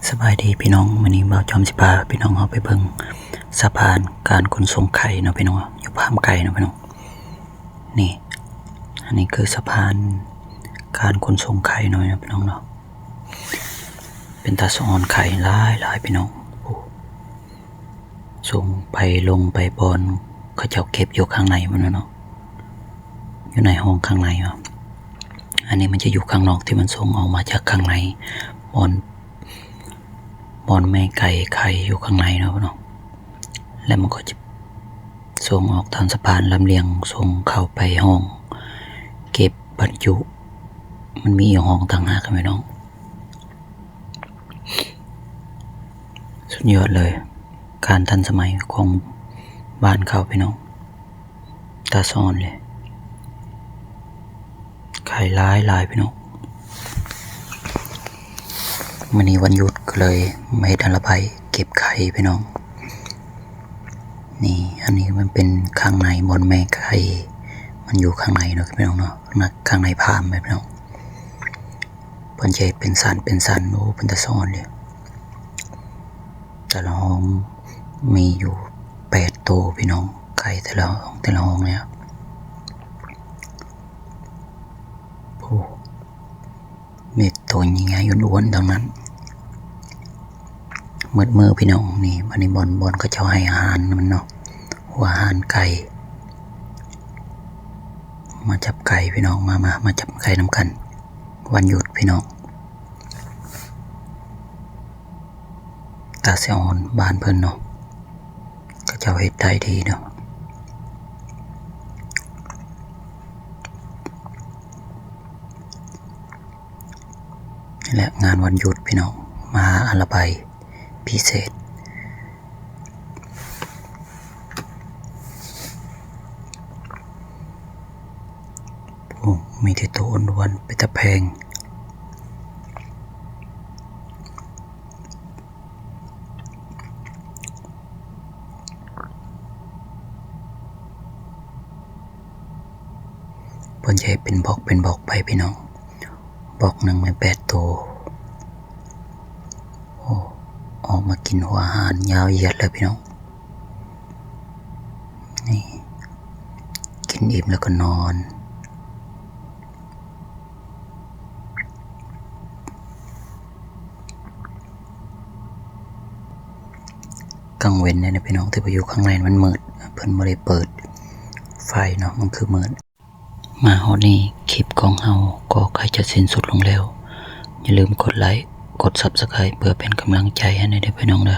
ສະບາຍດີພີ່ນ້ອງ, ມື້ນີ້ບ່າວຈອມຊິພາພີ່ນ້ອງເຮົາໄປເບິ່ງສະພານການຂົນສົ່ງໄຂ່ເນາະພີ່ນ້ອງ, ຢູ່ຟາມໄກ່ເນາະພີ່ນ້ອງ. ນີ້ ອັນນີ້ຄືສະພານການຂົນສົ່ງໄຂ່ເນາະພີ່ນ້ອງເນາະ. ເປັນຕາສະອອນໄຂ່ຫຼາຍໆ ພີ່ນ້ອງ. ໂອ້ ສົ່ງໄປ ລົງໄປບ່ອນເຂົາເຈົ້າເກັບຢູ່ຂ້າງໃນພຸ້ນນະເນາະ, ຢູ່ໃນຫ້ອງຂ້າງໃນເນາະ. ອັນນີ້ມັນຈະຢູ່ຂ້າງນອກ ທີ່ມັນສົ່ງອອກມາຈາກຂ້າງໃນ ບ່ອນ ບ່ອນແມ່ໄກ່ໄຂ່ຢູ່ຂ້າງໃນເນາະພີ່ນ້ອງ. ແລ້ວມັນກໍຈະສົ່ງອອກທາງສະພານລຳລຽງ ສົ່ງເຂົ້າໄປຫ້ອງເກັບບັນຈຸ, ມັນມີອີກຫ້ອງຕ່າງຫາກພີ່ນ້ອງ. ສຸດຍອດເລີຍ ການທັນສະໄໝຂອງບ້ານເຂົາພີ່ນ້ອງ, ຕາສະອອນເລີຍ. ໄຂ່ຫຼາຍໆ ພີ່ນ້ອງ. ມື້ນີ້ວັນຢຸດກໍເລີຍມາເຮັດອາລະໄບເກັບໄຂ່ພີ່ນ້ອງ. ນີ້ ອັນນີ້ມັນເປັນຂ້າງໃນ ບ່ອນແມ່ໄກ່ມັນຢູ່ຂ້າງໃນເນາະພີ່ນ້ອງເນາະ, ຂ້າງໃນຟາມແມ່ພີ່ນ້ອງ. ເພິ່ນຈະເຮັດເປັນຊັ້ນເປັນຊັ້ນ. ໂອ້ ເປັນຕາຊ້ອນເດ. ແຕ່ລະຫ້ອງມີຢູ່ແປດໂຕພີ່ນ້ອງ, ໄກ່ແຕ່ລະຫ້ອງ ແຕ່ລະຫ້ອງເລີຍ. ໂອ້ ມີໂຕໃຫຍ່ໆ ອ້ວນໆ ທັງນັ້ນ. ມືດມື້ພີ່ນ້ອງ. ນີ້ ອັນນີ້ບ່ອນ ບ່ອນເຂົາເຈົ້າໃຫ້ອາຫານມັນເນາະ, ຫົວອາຫານໄກ່. ມາຈັບໄກ່ພີ່ນ້ອງ, ມາ ມາ ມາຈັບໄກ່ນຳກັນ. ວັນຢຸດພີ່ນ້ອງ. ຕາສະອອນບ້ານເພິ່ນເນາະ, ເຂົາເຈົ້າເຮັດໄດ້ດີເນາະ. ແລະ ງານວັນຢຸດພີ່ນ້ອງ, ມາອາລະໄບພິເສດ. ໂອ້ ມີແຕ່ໂຕອ້ວນໆ ເປັນຕາແພງ. ເພິ່ນຈະເຮັດເປັນບລັອກເປັນບລັອກໄປພີ່ນ້ອງ, ບລັອກໜຶ່ງແມ່ນແປດໂຕ. ໂອ້ ອອກມາກິນຫົວອາຫານຍາວຢຽດເລີຍພີ່ນ້ອງ. ນີ້ ກິນອີ່ມແລ້ວກໍນອນ. ກາງເວັນນີ້ນະພີ່ນ້ອງ, ແຕ່ວ່າຢູ່ຂ້າງໃນມັນມືດ, ເພິ່ນບໍ່ໄດ້ເປີດໄຟເນາະ, ມັນຄືມືດ. ມາຮອດນີ້ ຄລິບຂອງເຮົາກໍໃກ້ຈະສິ້ນສຸດລົງແລ້ວ. ຢ່າລືມກົດໄລ, ກົດ Subscribe ເພື່ອເປັນກຳລັງໃຈໃຫ້ແດ່ເດີພີ່ນ້ອງເດີ.